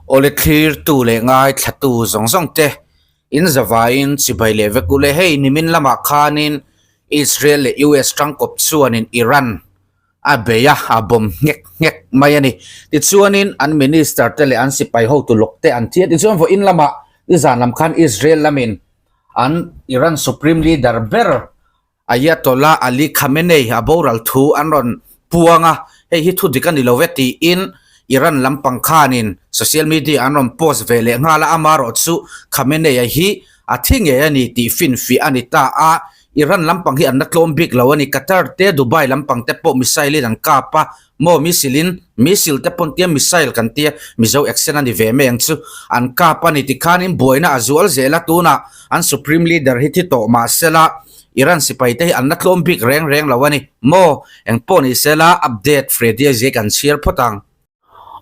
Awle thlirtu leh ngaithlatu zawng zawng te in zavaiin chibai leh vek ule hei nimin lamah khanin Israel leh US tangkawp chuanin Iran a bei a, a bawm nghek nghek mai a ni. Tichuanin an minister te leh an sipai hotu lawk te an thi a, tichuan vawiin lamah nizan lam khan Israel lamin an Iran supreme leader ber Ayatollah Ali Khamenei a boral thu an rawn puang a, hei hi thu dik a ni lo ve tiin Iran lampang khanin social media an rawn post ve leh nghal a, amaherawh chu Khamenei-a hi a thi ngei a ni tih finfiah a ni ta a, Iran lampang hi an la tlawm bik lo a ni, Qatar te Dubai lampang te pawh missile in an kap a, Maw missile in, missile te pawn tia missile kan tia, Mizo accent a ni ve mai ang chu, an kap a ni tikhanin buaina a zual zel a, tunah an supreme leader hi thi tawh mah sela Iran sipai te hi an la tlawm bik reng reng lo a ni. Maw engpawh ni sela update Freddy a zia kan chhiar phawt ang.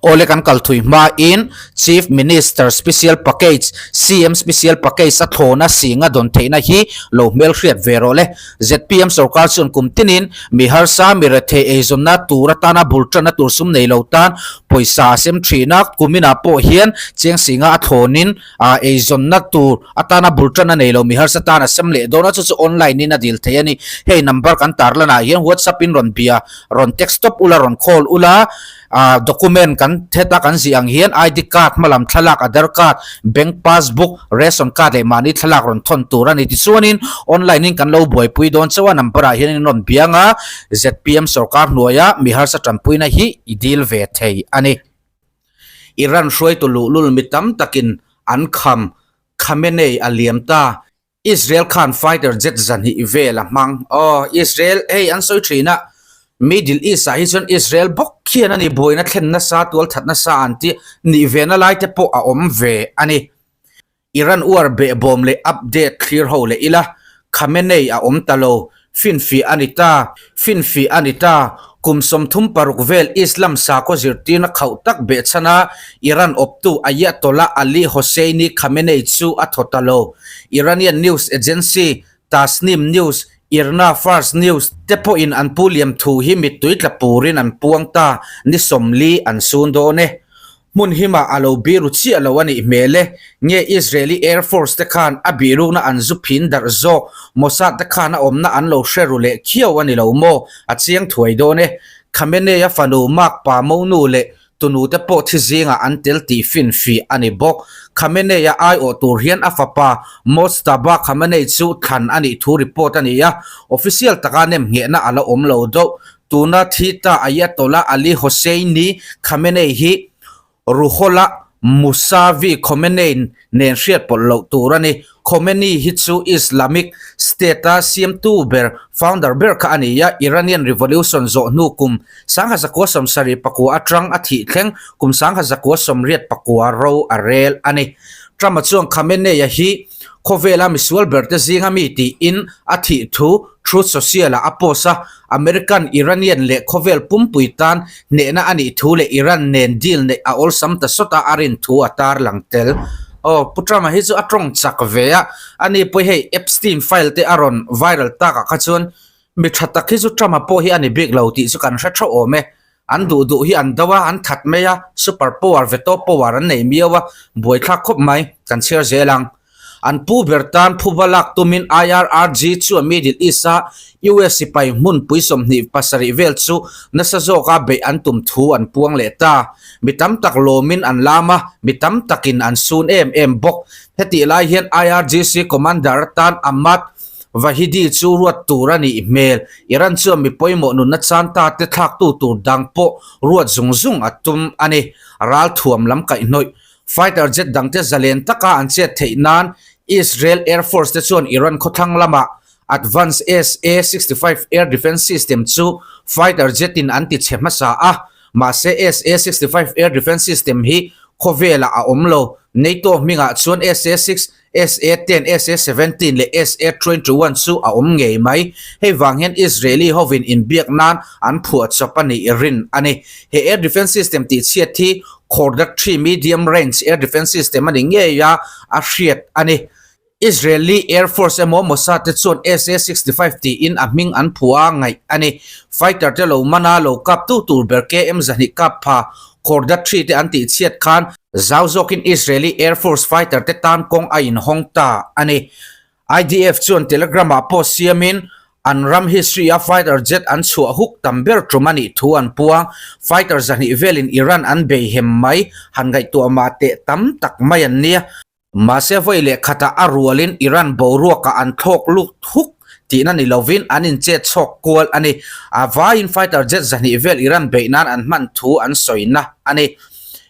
Awle kan kal thui hmain Chief Minister Special Package, CM Special Package a thlawna singa dawn theihna hi lo hmelhriat ve rawh le. Zpm sorkar chuan kum tinin mi harsa, mi rethei eizawnna tur atana bul tanna tur sum nei lo tan pawisa a sem thin a, kuminah pawh hian cheng singa a thlawnin eizawnna tur atana bul tanna nei lo mi harsa tan a sem leh dawn a, chu chu online in a dil thei a ni. Hei number kan tarlanah hian WhatsApp in rawn bia, rawn text tawp ula, rawn call ula. Ah document kan heta kan zih ang hian ID card hmalam thlalak Aadhar card, bank passbook, ration card leh mahni thlalak rawn thawn tur a ni. Tichuanin online in kan lo buaipui dawn chauh a number ah hian in rawn biang a, zpm sorkar hnuaia mi harsa tanpuina hi i dil ve thei a ni. Iran hruaitu luhlul mi tam takin an kham Khamenei a liam ta. Israel khan fighter jet zahnih vel a hmang. Aw, Israel, hei an sawi thin a, Middle East ah hi chuan Israel bawk khian a ni buaina thlen nasa, tual that nasa an ti nih ve na lai te pawh a awm ve a ni. Iran uar behbawm leh update thlir ho leh ila, Khamenei a awm ta lo, Finfiah a ni ta, finfiah a ni ta. Kum 36 vel Islam sakhaw zirtirna khauh tak behchhana Iran awptu Ayatollah Ali Hosseini Khamenei chu a thaw ta lo. Iranian news agency Tasnim News, Irna Fars News te pawhin an pu liam thu hi mittui tla purin an puang ta, ni 40 an sun dawn e. Hmun himah a lo biru chiah lo a nih hmel e. Nge Israeli Air Force te khan a birukna an zu phin darh zawk, Mossad te khan a awmna an lo hre ru leh khiau a ni lo maw? A chiang thuai dawn e. Khamenei-a fanu Mark pa monu leh tunu te pawh thi zingah an tel tih finfih a ni bawk. Khamenei-a aiawh tur hian a fapa Mojtaba Khamenei chu thlan a nih thu report a ni a, official taka nemnghehna a la awm lo deuh. Tuna thi ta Ayatollah Ali Hosseini Khamenei hi Ruhollah Mousavi Khomeini nen hriat pawlh loh tur a ni. Khomeini hi chu Islamic State-a siamtu ber, founder ber kha a ni a, Iranian Revolution zawh hnu kum 1974 atang a thih thleng kum 1984 ro a rel a ni. Trump-a chuan Khamenei-a hi khawvela misual berte zinga mi tiin a thih thu Truth Social-ah a post a, American, Iranian leh khawvel pumpui tan hnehna a nih thu leh Iran nen deal neih a awlsam ta sawt a, a rin thu a tarlang tel. Aw, Pu Trump-a hi chu a tawng chak ve a, ani pawh hei Epstein file te a rawn viral takah kha chuan mi tha tak hi chu Trump-a pawh hi a ni bik lo tih chu kan hre theuh awm e. An duh duh hi an do a, an that mai a, super power, veto power an nei miau a, buaithlak khawp mai, kan chhiar zel ang. An pu ber tan phuba lak tumin IRRG chuan Middle East-a US sipai hmunpui 27 vel chu nasa zawka beih an tum thu an puang leh ta. Mi tam tak lawmin an lam a, mi tam takin an sun em em bawk. Hetih lai hian IRGC commander atan Ahmad Vahidi chu ruat tur a nih hmel. Iran chuan mi pawimawh nunna chan ta te thlaktu tur dang pawh ruat zung zung a tum a ni. Ralthuam lam kaihhnawih fighter jet dangte zalen taka an chet theih nan Israel Air Force te chuan Iran khawthlang lamah Advanced SA-65 air defense system chu fighter jet in an ti chhe hmasa a. Mahse SA-65 air defense system hi khawvelah a awm lo. NATO hmingah chuan SA-6 SA-10, SA-17 leh SA-21 chu a awm ngei mai. Hei vang hian Israeli hovin inbiak nan an phuah chawp a nih rin a ni. He air defence system tih chhiat hi Khordad 3 medium range air defence system a ni ngei a, a hriat a ni. Israeli Air Force emaw Mossad te chuan SA-65 tiin a hming an phuah a ngaih a ni. Fighter te lo man a, lo kap tu tur ber KM 200 kap pha Khordad 3 te an tih chhiat khan. Zau zawkin Israeli Air Force fighter te tan kawng a inhawng ta a ni. IDF chuan Telegram-ah post siamin an ram history-a fighter jet an chhuah huk tam ber tum a nih thu an puang. Fighter zahnih velin Iran an bei hem mai, han ngaihtuah mah teh tam tak mai an nia. Mahse vawi leh khatah a rualin Iran boruakah an thlawk lut huk tihna ni lovin an inchet chhawk kual a ni. A vaiin fighter jet zahnih vel Iran beih nan an hman thu an sawina a ni.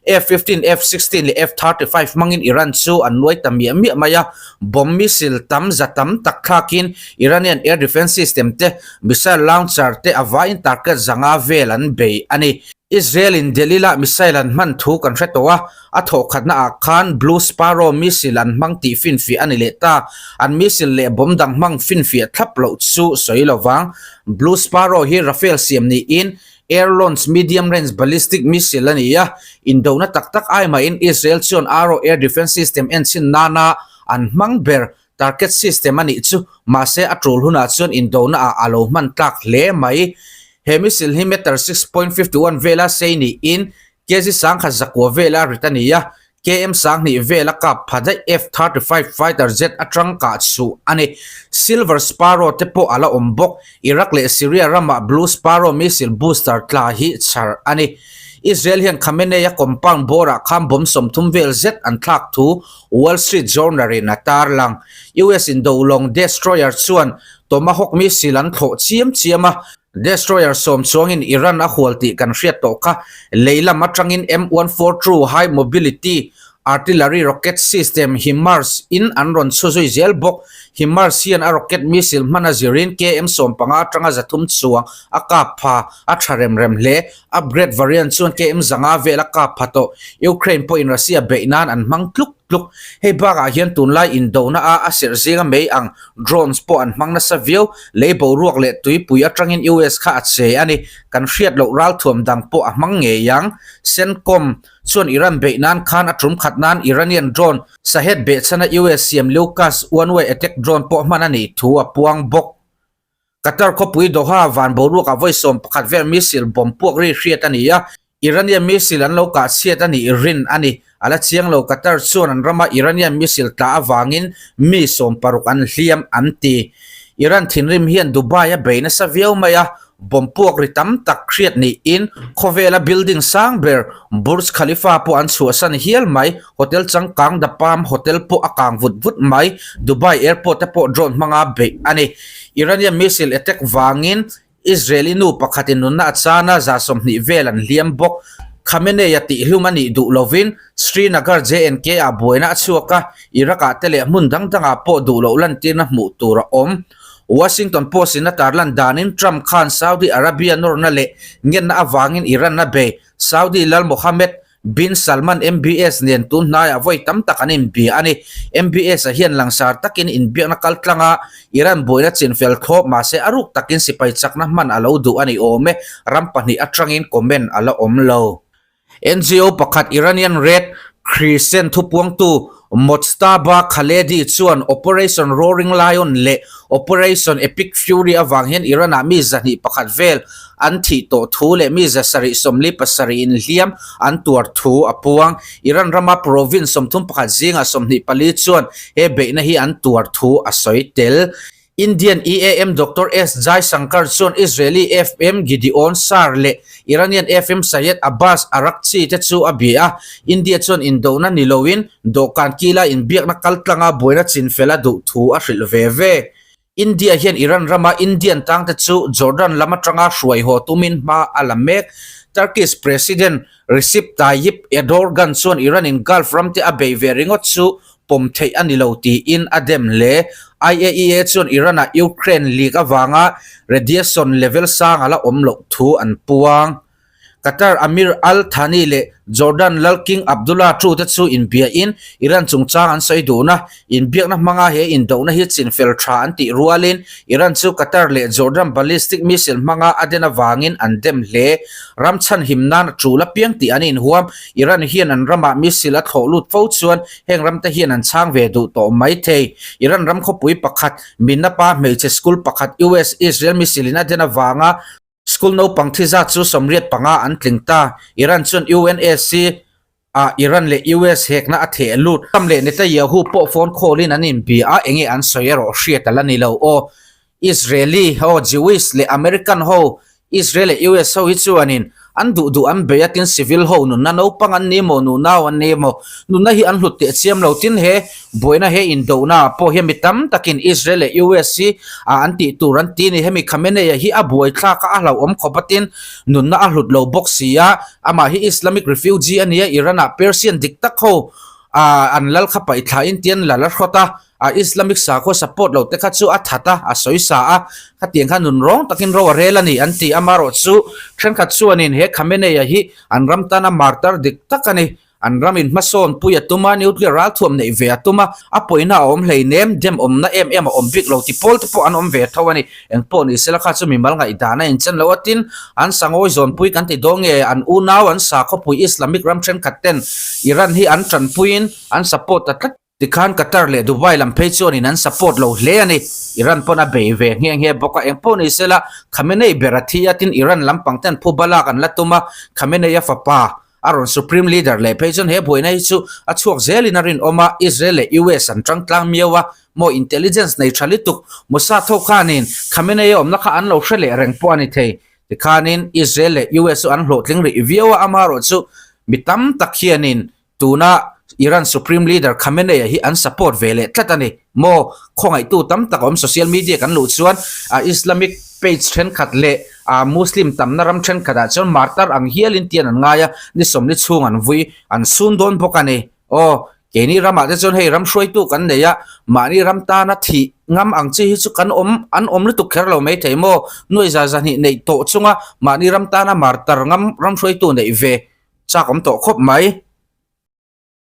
F-15, F-16 leh F-35 hmangin Iran chu an nuai ta miah miah mai a, bomb missile tam za tam tak thlakin Iranian air defence system te, missile launcher te a vaiin target zanga vel an bei a ni. Israel-in Delil-ah missile an hman thu kan hre tawh a, A thawhkhatna ah khan Blue Sparrow missile an hmang tih finfiah a ni leh ta. An missile leh bomb dang hmang finfiah thlap loh chu sawi lo vang. Blue Sparrow hi Rafale siam niin Air Launched Medium Range Ballistic Missile a ni a, indona tak tak ai mahin Israel chuan Arrow Air Defence System enchhin nana an hmang ber target system a nih chu, mahse a tul hunah chuan indona ah a lo hman tlak hle mai. He missile hi meter 6.51 vela sei niin Kg sangkhat zakua vela rit a ni a, KM sanghnih vela kap pha daih F-35 fighter jet atang kah chhuh a ni. Silver Sparrow te pawh a la awm bawk. Iraq leh Syria ramah Blue Sparrow missile booster tla hi chhar a ni. Israel hian Khamenei-a compound bawrah khan bomb 30 vel zet an thlak thu Wall Street Journal-in a tarlang. US indolawng destroyer chuan Tomahawk missile an thlawh chiam chiam a, Destroyer sawm chuangin Iran a hual tih kan hriat tawh kha. Lei lam atangin M142 High Mobility Artillery Rocket System, HIMARS, in an rawn chhu zui zel bawk. HIMARS hian a rocket missile hman a zirin KM 15 atanga 300 chuang a kap pha, a tha rem rem hle. Upgrade variant chuan KM 500 vel a kap pha tawh. Ukraine pawhin Russia beih nan an hmang tluk tluk. Hei bakah hian tunlai indona a a serh zinga mei ang drones pawh an hmang nasa viau. Lei boruak leh tuipui atangin US kha a che a ni. Kan hriat loh ralthuam dang pawh a hmang ngei ang. Centcom chuan Iran beih nan khan a tum khat nan Iranian drone Shahed behchhana US siam Lucas one-way attack drone pawh hman a nih thu a puang bawk. Qatar khawpui Doha van boruakah vawi 11 vel missile bomb puak ri hriat a ni a, Iranian missile an lo kah chhiat a nih rin a ni. A la chiang lo Qatar chuan an rama Iranian missile tla avangin mi 60 an hliam an ti. Iran thinrim hian Dubai a bei nasa viau mai a, bomb puak ri tam tak hriat niin khawvela building sang ber Burj Khalifa pawh an chhuahsan hial mai. Hotel changkang The Palm Hotel pawh a kang vut vut mai. Dubai airport te pawh drone hmanga beih a ni. Iranian missile attack vangin Israeli nu pakhatin nunna a chan a, 20 vel an hliam bawk. Khamenei-a tihhlum a nih duh lovin Srinagar JNK-ah buaina a chhuak a, Iraq-ah te leh hmun dang dangah pawh duh loh lantirna hmuh tur a awm. Washington Post-in a tarlan danin Trump khan Saudi Arabia nawrna leh ngenna avangin Iran a bei. Saudi Lal Mohammed Bin Salman MBS nen tun hnaiah vawi tam tak an inbia a ni. MBS-a hian langsar takin inbiakna kal tlang a, Iran buaina chinfel thlawp mahse a ruk takin sipai chakna hman a lo duh a ni awm e, ram pahnih atangin comment a la awm lo. NGO pakhat Iranian Red Crescent thupuangtu Mojtaba Khaledi chuan Operation Roaring Lion leh Operation Epic Fury avang hian Iran-ah mi 201 vel an thih tawh thu leh mi 777 inhliam an tuar thu a puang. Iran rama province 31 zingah 24 chuan he beihna hi an tuar thu a sawi tel. Indian EAM Doctor S Jaishankar chuan Israeli FM Gideon Saar leh Iranian FM Sayed Abbas Araghchi te chu a bia a. India chuan indona ni loin dawhkan kila inbiakna kaltlanga buaina chinfel a duh thu a hrilh ve ve. India hian Iran rama Indian tangte chu Jordan lam atanga hruai haw tumin hma a la mek. Turkish President Recep Tayyip Erdogan chuan Iran-in Gulf ramte a bei ve ringawt chu pawm theih a ni lo tiin a dem hle. IAEA chuan Iran-ah Ukraine leak avanga radiation level sang a la awm loh thu an puang. Qatar Amir Al Thani leh Jordan Lal King Abdullah ii te chu inbiahin Iran chungchang an sawi dun a, inbiakna hmanga he indohna hi chinfel tha an tih rualin Iran chu Qatar leh Jordan ballistic missile hmanga a den avangin an dem hle. Ram chhanhim nan a tul apiang tih an inhuam. Iran hian an ramah missile a thlawh lut fo chuan heng ramte hian an chhang ve duh tawh mai thei. Iran ram khawpui pakhat, Minapa hmeichhe school pakhat US-Israel missile in a den avanga School naupang thi zat chu 85 an tling ta. Iran chuan UNSC. Ah Iran leh US hekna a theh lut. Trump leh Netanyahu pawh phone call in an inbia a, enge an sawi erawh hriat a la ni lo aw. Israeli ho, Jewish leh American ho, Israel leh US ho hi chuanin an duh duh an bei a tin civil ho nunna naupang an ni maw, nunau an ni maw, nunna hi an hlut teh chiam lo tin he buaina he indohna ah pawh hian mi tam takin Israel leh US hi ah an tih tur an ti a ni. Hemi Khamenei-a hi a buaithlak a, a hlauhawm khawp a tin nunna a hlut lo bawk si a, Amah hi Islamic refugee a ni a, Iran-ah Persian dik tak ho an lal kha paih thlain tian lal a hrawt a, a Islamic sakhua support lo te kha chu a that a, a sawi sa a, khatiang kha nun rawng takin ro a rel a ni an ti. Amaherawh chu thenkhat chuanin he Khamenei-a hi an ram tana martyr dik tak a ni. An ram in hmasawn pui a tum a, nuclear ralthuam neih ve a tum a, a pawina a awm hleinem, dem awmna em em a awm bik lo ti pawl te pawh an awm ve tho a ni. Eng pawh ni sela kha chu mimal ngaihdan a inchen lo a, tin, an sangawi zawnpui kan ti dawn nge, an unau an sakhawpui Islamic ram thenkhat ten Iran hi an tanpuiin an support ta tlat. Tikhan Qatar leh Dubai lam phei chuanin an support lo hle a ni. Iran pawn a bei ve nghe nghe bawk a, engpawh ni sela Khamenei ber a thi a, tin Iran lampang ten phuba lak an la tum a, Khamenei a fapa a rawn Supreme Leader leh phei chuan he buaina hi chu a chhuak zelin a rinawm a, Israel leh US an tang tlang miau a, maw intelligence nei tha lutuk Mossad ho khanin Khamenei a awmna kha an lo hre leh reng pawh a ni thei. Tikhanin Israel leh US chu an hlawhtling rih viau a, amaherawhchu mi tam tak hianin Tuna Iran Supreme Leader Khamenei-a hi an support ve leh tlat a ni maw? Khawngaihtu tam tak a awm social media kan luh chuan a Islamic page thenkhat leh a Muslim tamna ram thenkhatah chuan martyr ang hialin tian an ngai a, ni sawmli chhung an vui an sun dawn bawk a ni. Aw, keini ramah te chuan hei ram hruaitu kan nei a, mahni ram tana thih ngam ang chi hi chu kan awm an awm lutuk kher lo mai thei maw? Nuai za zahnih neih tawh chunga mahni ram tana martyr ngam ram hruaitu neih ve chak awm tawh khawp mai.